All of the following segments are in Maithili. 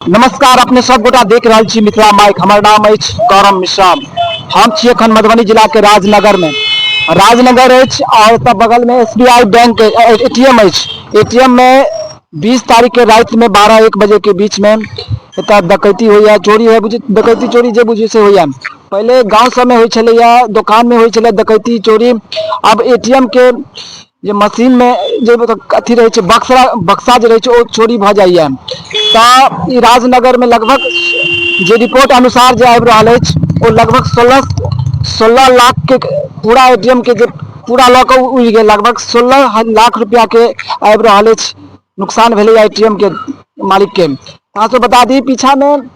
नमस्कार, अपने सब गोटा देख रहल छी मिथिला माइक। हमर नाम अछि गौरव मिश्रा। हम छी एखन मधुबनी जिला के राजनगर में। राजनगर अछि और एतऽ बगल में एसबीआई बैंक एटीएम अछि। एटीएम में 20 तारीख के राति में 12-1 बजे के बीच में एतऽ डकैती होइया, चोरी होइया, बुझी डकैती चोरी जे बुझी से होइया। पहिले गांव सब में होइ छलैया, दुकान में होइ छलै डकैती चोरी। अब एटीएम के जे मशीन में जे मतलब अथी रहै छै, बक्सा बक्सा जे रहै छै ओ चोरी भऽ जाइए। तऽ ई राजनगर में लगभग जे रिपोर्ट अनुसार जे आबि रहल अछि ओ लगभग 16 लाख के पूरा एटीएम के जे पूरा लऽ कऽ उड़ि गेल। लगभग 16 लाख रुपया के आबि रहल अछि नुकसान भेलैए एटीएम के मालिक के। अहाँ सब बता दी, पीछा में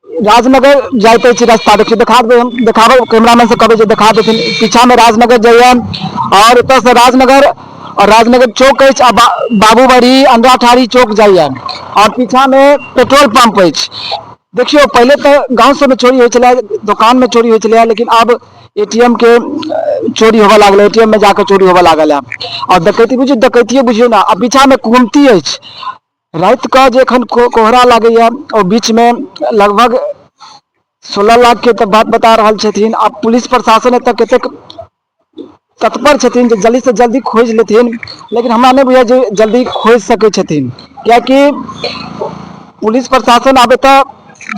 राजनगर जाइत अछि रास्ता। देखियौ, देखा देबै हम, देखाबै कैमरामैन से कहबै जे देखा देथिन। पीछा में राजनगर जाइए और एतऽ से राजनगर और राजनगर चौक अछि आ बाबूबड़ी अंधराठाड़ी चौक जाइए और पीछा में पेट्रोल पंप अछि। देखियौ, पहिले तऽ गाँव सबमे चोरी होइ छलै, दोकान में चोरी होइ छलै, लेकिन आब एटीएम के चोरी होबऽ लागल, एटीएम में जाके चोरी होबऽ लागल है और डकैती बुझियौ, डकैतिये बुझियौ ने। आ पीछा में गुमती अछि। राति कऽ जे एखन कोहरा लागैया ओ बीचमे लगभग 16 लाख के तऽ बात बता रहल छथिन। आब पुलिस प्रशासन एतऽ कतेक तत्पर छथिन जे जल्दी से जल्दी खोजि लेथिन, लेकिन हमरा नहि बुझाइ जे जल्दी खोजि सकै छथिन, कियाकि पुलिस प्रशासन आब एतऽ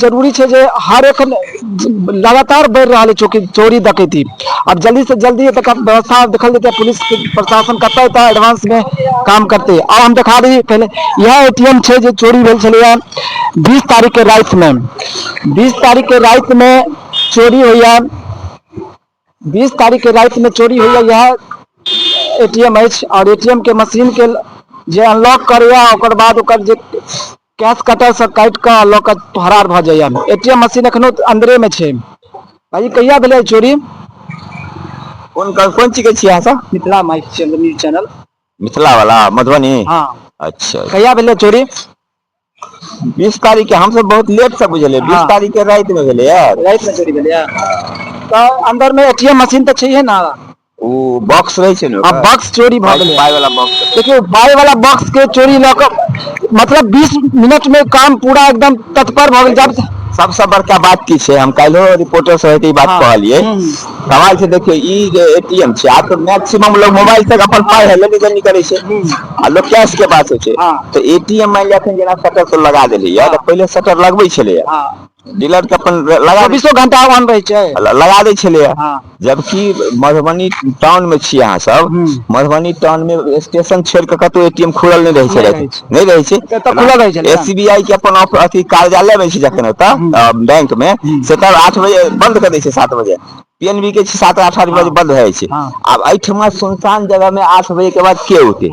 जरूरी छै जे हर एखन लगातार बढ़ि रहल है चूँकि चोरी डकैती। अब जल्दी से जल्दी एतऽ व्यवस्था देखल जेतै, पुलिस प्रशासन कतऽ एतऽ एडवांस में काम करतै। आब हम देखा दी, पहले इएह एटीएम छै जे चोरी भेल छलैया 20 तारीख के राति में। 20 तारीख के राति में चोरी होइया, 20 तारीख के राति में चोरी होइया। इएह एटीएम अछि और एटीएम के मशीन के जे अनलॉक करैया, ओकर बाद ओकर जे कैश कटर से काटि कऽ लऽ कऽ फरार भऽ जाइया। एटीएम मशीन एखनो अंदरे में छै। भाई, कहिया भेलै चोरी? कोन कोन चीज के छियै अहाँ सब? Mithila mic channel, news channel. Mithila वाला मधुबनी? हाँ। अच्छा। कहिया भेलै चोरी? 20 तारीख के। हमसब बहुत लेट से बुझलियै। 20 तारीख के राति में भेलै यार। राति में चोरी भेलै तऽ अंदर में एटीएम मशीन तऽ छैहे ने? ओ बॉक्स रहै छै ने। आ बॉक्स चोरी भऽ गेलै। पाइ वाला बॉक्स। देखियौ, पाइ वाला बॉक्स के चोरी लऽ कऽ मतलब 20 मिनट में काम पूरा एकदम तत्पर भऽ गेल जब सबसे बड़का बात की छै, हम काल्हिो रिपोर्टर से ई बात कहलियै। सवाल छै, देखियौ, ई जे एटीएम छै, आब तऽ मैक्सिमम लोग मोबाइल से अपन पाइ है लेनी देनी करै छै आ लोग कैश के बात होइ छै। तऽ एटीएम मानि लिअ अखन जेना शटर तो लगा देलियै, तऽ पहिले शटर लगबै छलैया, डीलर के अपन लगा चौबीसो घंटा ऑन रहै छै। लगा दै छलैया। जबकि मधुबनी टाउन में छी अहाँ सब, मधुबनी टाउन में स्टेशन छोड़ के कतौ एटीएम खुलल नहि रहै छै। नहि रहै छै। नहि रहै छै। एतऽ खुलल रहै छलै। एसबीआई के अपन अथी कार्यालय में छै जखन ओतऽ बैंक में से तब 8 बजे बंद कर दै छै, 7 बजे पीएनबी के छै, 7 8 बजे बंद भए जाइ छै। आब एहिठमा सुनसान जगह में 8 बजे के बाद के औते?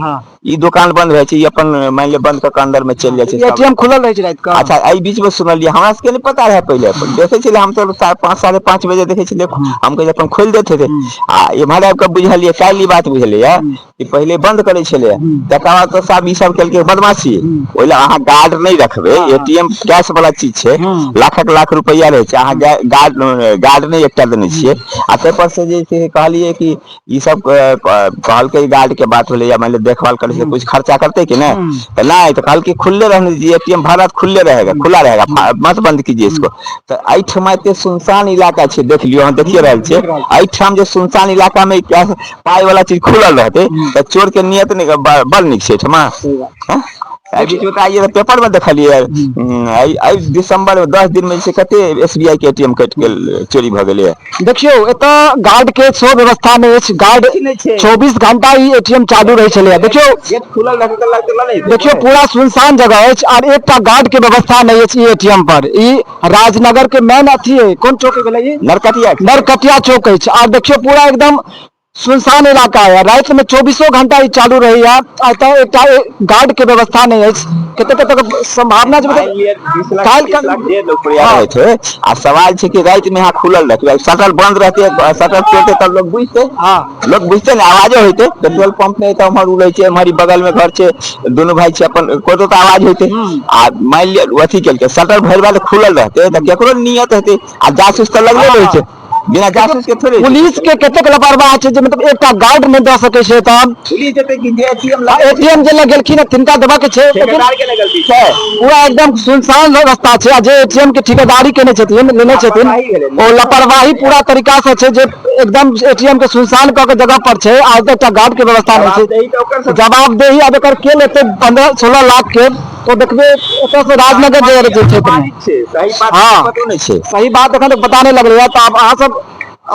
ई दुकान बंद भए छै, ई अपन मानि लिअ बंद कऽ के अंदर में चलि जाइ छै सब। एटीएम खुलल रहै छै राति कऽ। अच्छा, एहि बीच में सुनलियै, हमरा सबके नहि पता रहै, पहिले अपन देखै छलियै हम सब 5 5:30 बजे देखै छलियै, हम कहै अपन खोलि दैत हेतै। आ एम्हर आबि कऽ बुझलियै, काल्हि ई बात बुझलियै कि पहिले बंद करै छलै, तकर बाद तऽ सब ई सब केलकै बदमाशी। ओहि लए अहाँ गार्ड नहि रखबै। एटीएम कैश वाला चीज छै, लाखक लाख रुपैआ रहै छै, अहाँ गार्ड गार्ड नहि एकटा देने छियै। आ ताहि पर से जे छै कहलियै कि ई सब कहलकै गार्ड के बात भेलै या मानि लिअ देखभाल करै छै, कुछ खर्चा करतै कि नहि? तऽ नहि, तऽ कहलकै खुलले रहने दीजिए एटीएम, भर रात खुलले रहेगा, खुला रहेगा, मत बंद कीजिए इसको। तऽ एहिठमा एते सुनसान इलाका छै, देख लियौ, अहाँ देखिए रहल छियै। एहिठाम जे सुनसान इलाका मे पाइ वाला चीज खुलल रहतै तऽ चोर के नियत नहि बड़ नीक छै एहिठमा। हँ? एहि बीच मे तऽ आइए पेपर मे देखलियै, एहि दिसंबर मे 10 दिन मे जे छै कते एसबीआई के एटीएम कटि गेल, चोरी भऽ गेलैए। देखियौ, एतऽ गार्ड के सेहो व्यवस्था नहि अछि। गार्ड 24 घंटा ई एटीएम चालू रहै छलैए। देखियौ, गेट खुलल रहतै तऽ लगतै नहि। देखियौ, पूरा सुनसान जगह अछि आर एकटा गार्ड के व्यवस्था नहि अछि ई एटीएम पर। ई राजनगर के मेन अथी है, कोन चौक भेलै ई? नरकटिया। नरकटिया चौक अछि आर देखियौ, पूरा एकदम सुनसान इलाका है। राति में चौबीसों घंटा ई चालू रहैया आ एतऽ एकटा गार्ड के व्यवस्था नहि अछि। कते कते संभावना जे मतलब काल्हि रहै छै। आ सवाल छै कि राति में यहाँ खुलल रखबै, शटर बंद रहते, शटर तोड़ते तब लोग बुझते। लोग बुझते ने, आवाजो होइते। पेट्रोल पंप नहि तऽ उम्हर उ रहै छै, एम्हर ई बगल में घर छै, दुनू भाई छै अपन, कतौ तऽ आवाज होइते। आ मानि लिअ अथी केलकै, शटर भरि बार खुलल रहते तऽ केकरो नियत हेतै आ जासूस तऽ लगले रहै छै। बिना जासूस के थोड़े पुलिस के कतेक लापरवाह छै जे मतलब एकटा गार्ड नहि दऽ सकै छै तऽ पुलिस जेतै कि जे एटीएम एटीएम जे लग गेलखिन तिनका देबऽ के छै लेकिन ठेकेदार के ने गलती छै पूरा एकदम सुनसान रास्ता छै आ जे एटीएम के ठेकेदारी केने छथिन लेने छथिन लापरवाही भेलै ने। ओ लापरवाही पूरा तरीका से छै जे एकदम एटीएम के सुनसान कऽ के जगह पर छै आ एकटा गार्ड के व्यवस्था नहि छै जवाबदेही तऽ ओकर सब जवाबदेही आब एकर के लेतै 15-16 लाख के तो देखबे एतऽ से राजनगर जे जे छै मालिक छै सही बात पतो नहि छै सही बात एखन तक पता नहि लगलैया। तऽ आब अहाँ सब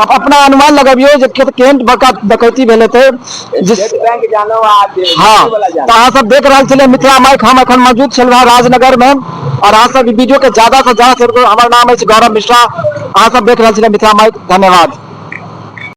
आब अपना अनुमान लगबियौ जे केहन बड़का डकैती भेल हेतै जिस स्टेट बैंक जानो आ हाँ वाला तऽ जानो। अहाँ सब देख रहल छलियै मिथिला माइक, हम एखन मौजूद छलहुँ हँ राजनगर में और अहाँ सब ई वीडियो के ज्यादा से ज्यादा शेयर करू। हमर नाम अछि गौरव मिश्रा, अहाँ सब देख रहल छलियै मिथिला माइक। धन्यवाद।